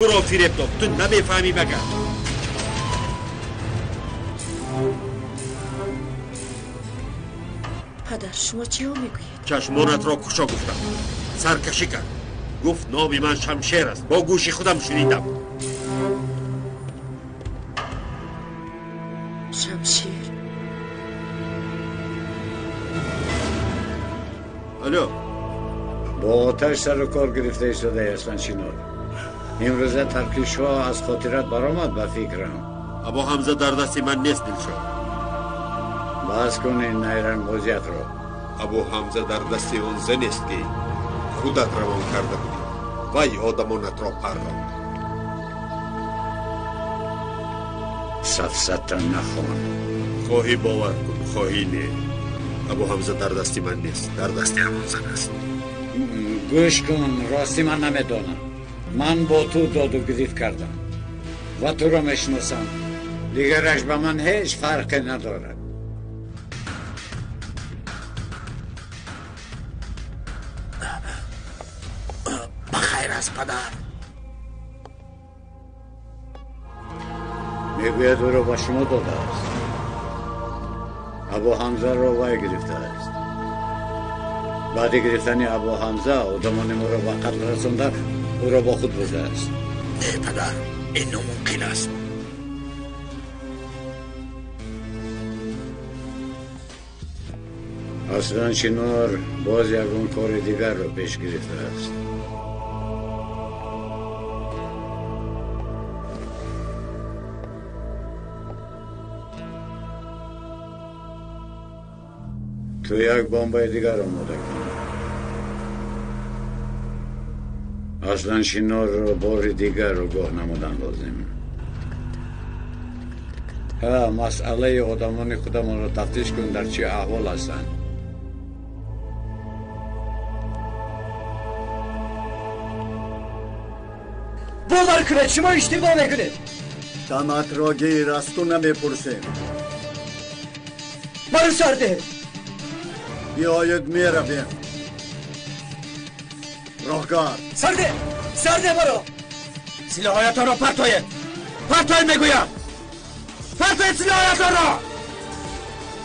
Туро фиреб дод. Ту намефаҳмӣ магар? Падар, шумо чиҳо мегӯед? Чашмонатро кушо гуфтам. Саркашӣ кард. Гуфт номи ман Шамшер аст. Бо гӯши худам шунидам. Шамшер? Алло. Бо оташ сару кор гирифта истодаи ҳастанд Чинор. Имрӯза таркишҳо аз хотират баромад ба фикрам. Абу Ҳамза дар дасти ман нест, Дилшод. Бас кун ин найрангбозиятро. Абу Ҳамза дар дасти он занест ки худат равон карда будӣ. Вай одамонатро парронд. Сафсата нахон. Хоҳӣ бовар кун, хоҳӣ не. Абу Ҳамза дар дасти ман нест, дар дасти ҳамон зан аст. Гӯш кун, рости ман намедонам. Ман бо ту доду гирифт кардам ва туро мешиносам. Дигараш ба ман ҳеҷ фарқе надорад. Ба хайр аст, падар. Мегӯяд ӯро ба шумо додааст. Абу Ҳамзаро вай гирифтааст. Баъди гирифтани Абу Ҳамза одамони моро ба қатл расонда ӯро бо худ бурдааст. Не, падар, ин номумкин аст. Аслан Чинор боз ягон кори дигарро пеш гирифтааст. Ту як бомбаи дигар омода кун. Аслан Чинорро бори дигар огоҳ намудан лозим. Ҳа, масъалаи одамони худамонро тафтиш кун, дар чӣ аҳвол ҳастанд. Бовар кунед, шумо иштибоҳ мекунед. Даматро гир, аз ту намепурсем. Маро сар деҳед. Биёед меравем. Роҳгар. Сарде, сарде маро. Силоҳоятонро партоед. Партоед мегӯям. Партоед силоҳоятонро.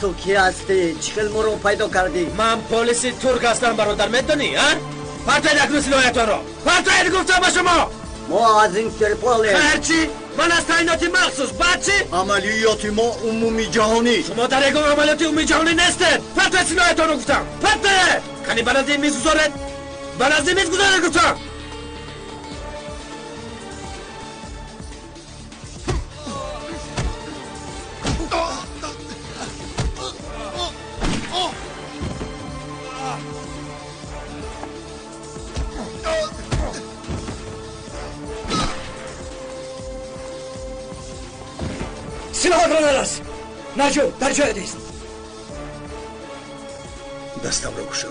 Ту ки ҳастӣ? Чӣ хел моро пайдо кардӣ? Ман полиси турк ҳастам, бародар, медонӣ, а? Партоед акнун силоҳоятонро. Партоед гуфтам ба шумо. Мо аз Интерполем. Хайр чӣ? Ман аз таъиноти махсус. Баъд чӣ? Амалиёти мо умумиҷаҳонӣ. Шумо дар ягон амалиёти умумиҷаҳонӣ нестед. Партоед силоҳоятонро гуфтам. Партоед! Кани ба назди миз гузоред. Ба назди миз гузоред гуфтам. Силоҳатро нарас. Наҷо, дар ҷоят ист. Дастамро кушо.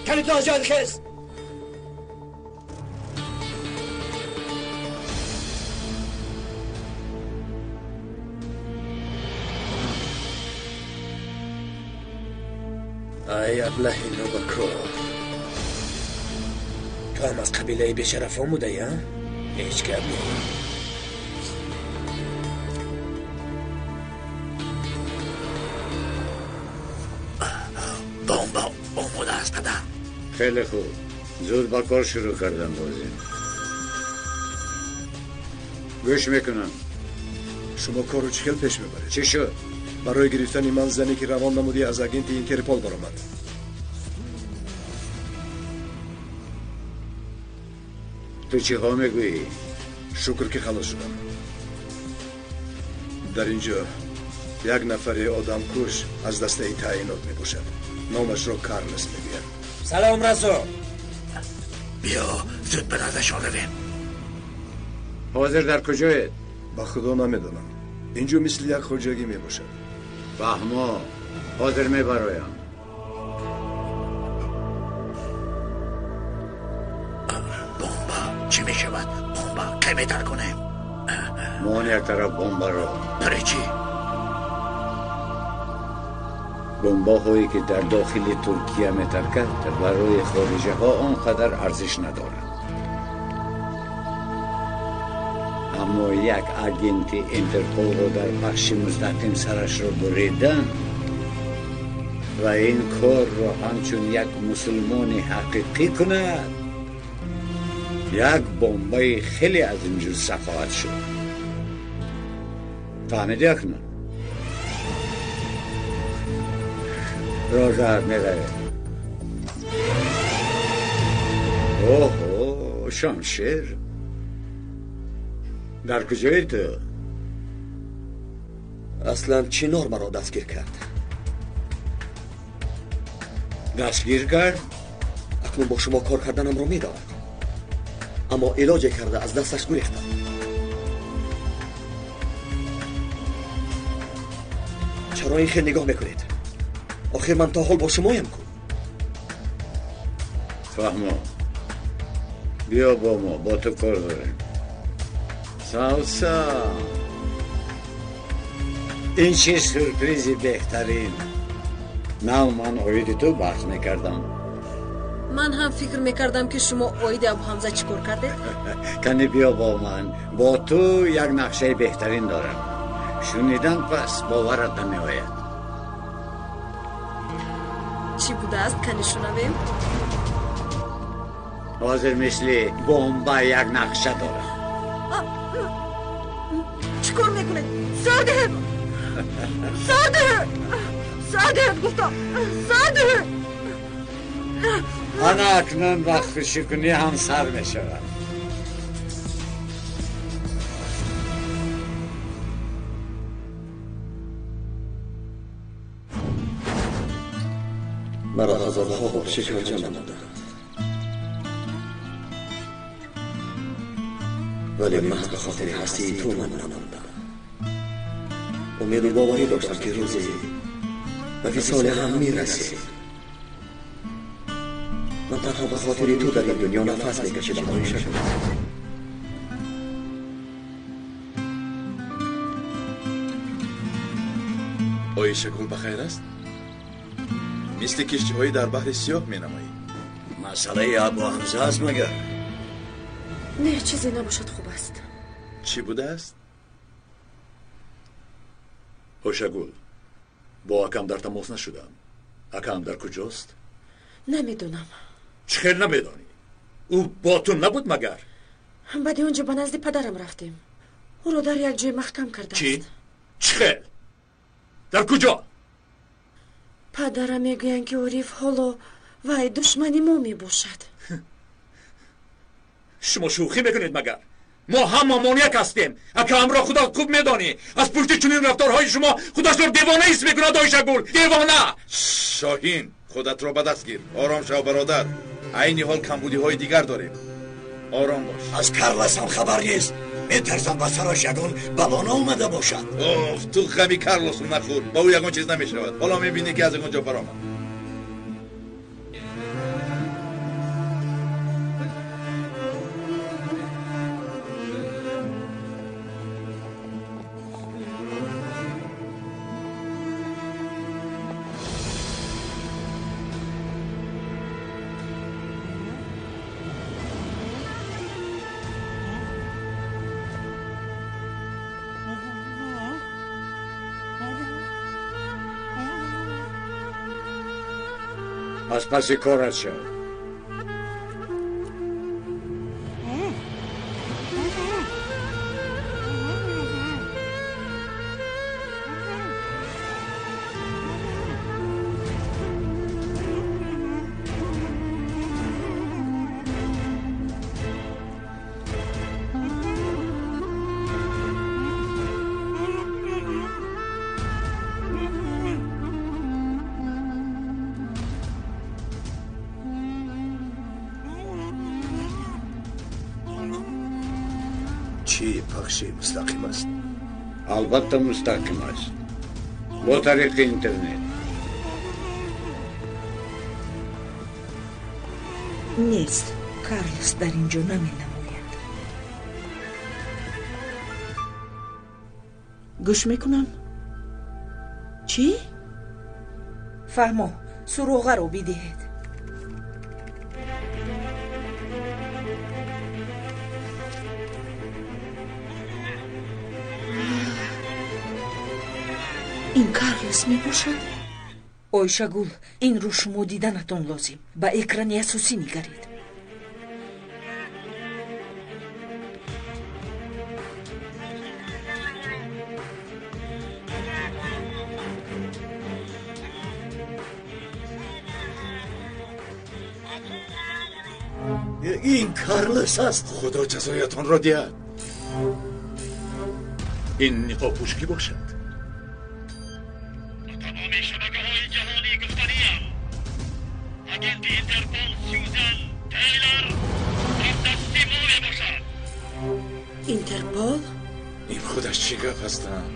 Кани ту аз ҷоят хез. Ай аблаҳи нобакор, ту ҳам аз қабилаи бешарафон будаӣ, а? Ҳеҷ гап не. Бомба омода аст, падар. Хеле хуб. Зуд ба кор шурӯъ кардан лозим. Гӯш мекунам. Шумо корро чӣ хел пеш мебаред? Чӣ шуд? Барои гирифтани ман зане ки равон намудӣ аз агенти Интерпол баромад. Ту чиҳо мегӯӣ? Шукр ки халос шудам. Дар ин ҷо як нафари одамкуш аз дастаи таъинот мебошад. Номашро Карлес мегӯянд. Салом, Расо. Биё зуд ба наздашон равем. Ҳозир дар куҷоед? Ба худо намедонам. Ин ҷо мисли як хоҷагӣ мебошад. Фаҳмо, ҳозир мебароям. Бомба чӣ мешавад? Бомба кай метар кунем? Мон як тараф бомбаро. Барои чӣ? Бомбаҳое ки дар дохили Туркия метаркад, барои хориҷаҳо он қадар арзиш надорад. Аммо як агенти Интерполро дар пахши мустақим сарашро буридан ва ин корро ҳамчун як мусулмони ҳақиқӣ кунад, як бомбаи хеле азимҷусса хоҳад шуд. Фаҳмидӣ акнун? Рожар меравед. Оҳо, Шамшер, дар куҷои ту? Аслан Чинор маро дастгир кард. Дастгир кард? Акнун бо шумо кор карданамро медонад, аммо илоҷе карда аз дасташ гурехтам. Чаро ин хел нигоҳ мекунед? Охир ман то ҳол бо шумоям ку. Фаҳмо, биё бо мо, бо ту кор дорем. Салса, ин чӣ сюрпризи беҳтарин! Нав ман оиди ту баҳс мекардам. Ман ҳам фикр мекардам, ки шумо оиди Абуҳамза чӣ кор кардед? Кани биё бо ман, бо ту як нақшаи беҳтарин дорам. Шунидан пас боварат намеояд. Чӣ будааст? Кани шунавем. Ҳозир мисли бомба як нақша дорам. Чӣ кор мекунед? Сар диҳед! Сар диҳед! Сар диҳед гуфтам! Сар диҳед! Ана акнун вақтхушикунӣ ҳам сар мешавад. Маро ҳазорҳо бор шиканҷа намуданд, вале маҳз ба хотири ҳастии ту ман намондам. Умеду боварӣ доштам, ки рӯзе ба висоли ҳам мерасем. Ман танҳо ба хотири ту дар ин дунё нафас мекашидам, Оиша. Оишагул ба хайр аст? Мисли киштиҳои дар баҳри сиёҳ менамоӣ. Масъалаи Абуҳамза аст магар? Не, чизе набошад, хуб аст. Чӣ будааст? Ошагул, бо акам дар тамос нашудам. Акам дар куҷост? Намедонам. Чӣ хел намедонӣ? Ӯ бо ту набуд магар? Баъди он ҷо ба назди падарам рафтем. Ӯро дар як ҷой маҳкам кардааст. Чӣ? Чӣ хел? Дар куҷо? Падарам мегӯянд, ки Ориф ҳоло вай душмани мо мебошад. Шумо шӯхӣ мекунед магар? Мо ҳамамон як ҳастем. Акаамро худо хуб медонӣ. Аз пушти чунин рафторҳои шумо худашро девона ҳис мекунад. Оишагул, девона! Шоҳин, худатро ба даст гир. Ором шав, бародар. Айни ҳол камбудиҳои дигар дорем. Ором бош. Аз Карлос ҳам хабар нест. Метарсам ба сараш ягон бало наомада бошад. Оф, ту ғами Карлосро нахӯр, ба ӯ ягон чиз намешавад. Ҳоло мебинӣ, ки аз ягон ҷо баромад. Аз паси корат шав. Чӣ, пахши мустақим аст? Албатта мустақим аст, бо тариқи интернет. Нест, Карлос дар ин ҷо наменамояд. Гӯш мекунам. Чӣ? Фаҳмо, суроғаро бидиҳед. Ин Карлос мебошад? Ойшагул, инро шумо диданатон лозим. Ба экрани асосӣ нигаред. Ин Карлос аст. Худо ҷазоятонро диҳад. Ин ниқобпӯш кӣ бошад? Тамоми шабакаҳои ҷаҳонӣ гуфтаниям. Агенти Интерпол Сюзан Тейлор дар дасти мо мебошад. Интерпол? Ин худаш чӣ гап ҳастанд?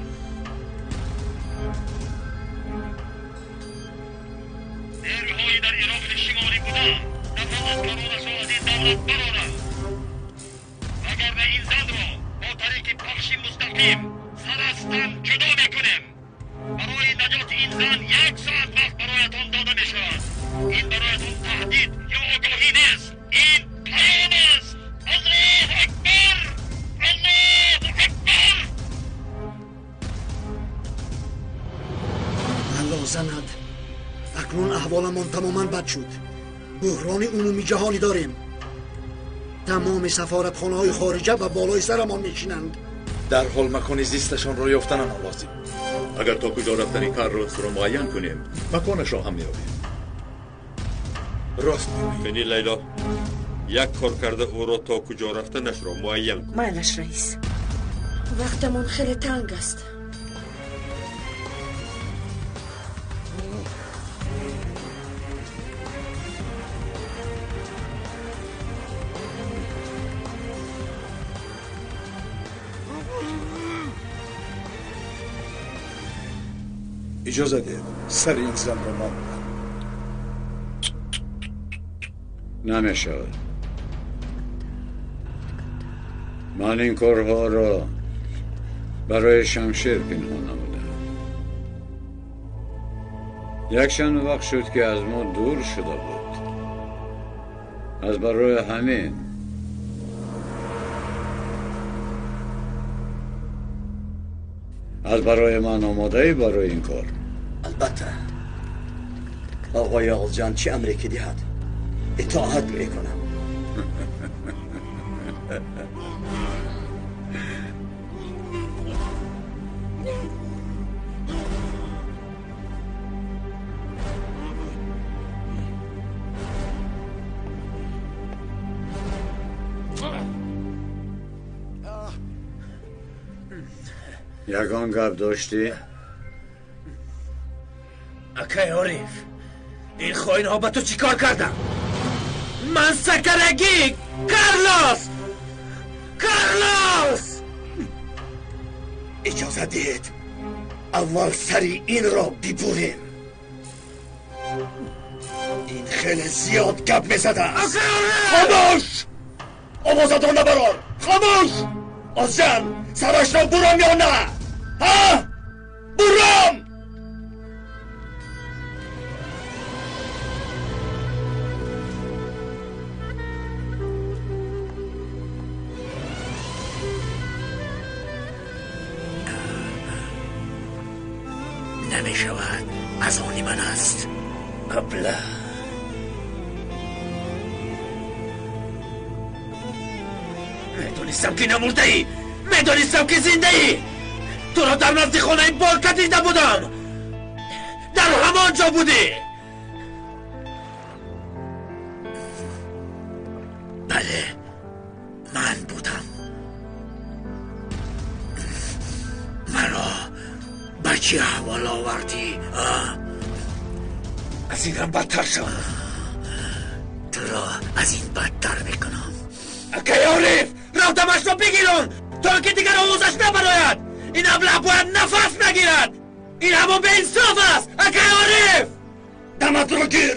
Нерӯҳои дар Ироқи шимолӣ буданд дарҳол аскаронашро аз ин давлат бароранд. Вагарна ин занро бо тариқи пахши мустақим сар аз тан ҷудо мекунем. Барои наҷоти ин зан як соат вақт бароятон дода мешавад. Ин бароятон таҳдид ё огоҳӣ нест. Ин паём аст. Аллоҳу акбар! Аллоҳу акбар! Аллоҳ занад. Акнун аҳволамон тамоман бад шуд. Буҳрони умумии ҷаҳонӣ дорем. Тамоми сафоратхонаҳои хориҷа ба болои сарамон мешинанд. Дар ҳол макони зисташонро ёфтанамон лозим. Агар то куҷо рафтани Карлосро муайян кунем, маконашро ҳам меёбем. Рост мегӯӣ. Кани Лайло, як кор карда ӯро то куҷо рафтанашро муайян кун. Майлаш, раис. Вақтамон хеле танг аст. Иҷоза диҳед, сари ин занро ман бурам. Намешавад. Ман ин корҳоро барои шамшер пинҳон намудам. Якчанд вақт шуд, ки аз мо дур шуда буд. Аз барои ҳамин аз барои ман омодаӣ барои ин кор? Албатта. Оғои Олҷон чӣ амре ки диҳад итоат мекунам. Ягон гап доштӣ? Акай Ориф, ин хоинҳо ба ту чӣ кор карданд? Ман сакарагӣ! Карлос! Карлос! Иҷоза диҳед, аввал сари инро бибурем. Ин хеле зиёд гап мезадааст. Хомӯш! Овозатон набарор! Хомӯш! Озҷан, сарашро бурам ё на? Ҳа? Бурам! Намешавад, аз они ман аст. Абла. Медонистам, ки намурдаӣ. Медонистам, ки зиндаӣ. Туро дар назди хонаи Болка дида будам. Дар ҳамон ҷо будӣ. Бале, ман будам. Маро ба чӣ аҳвол овардӣ? Аз ин ҳам бадтар шавам. Туро аз ин бадтар мекунам. Акай Ориф, равдамашро бигирон, то ки дигар овозаш набарояд. Ин аблаҳ бояд нафас нагирад. Ин ҳамон беинсоф аст. Акай Ориф! Даматро гир.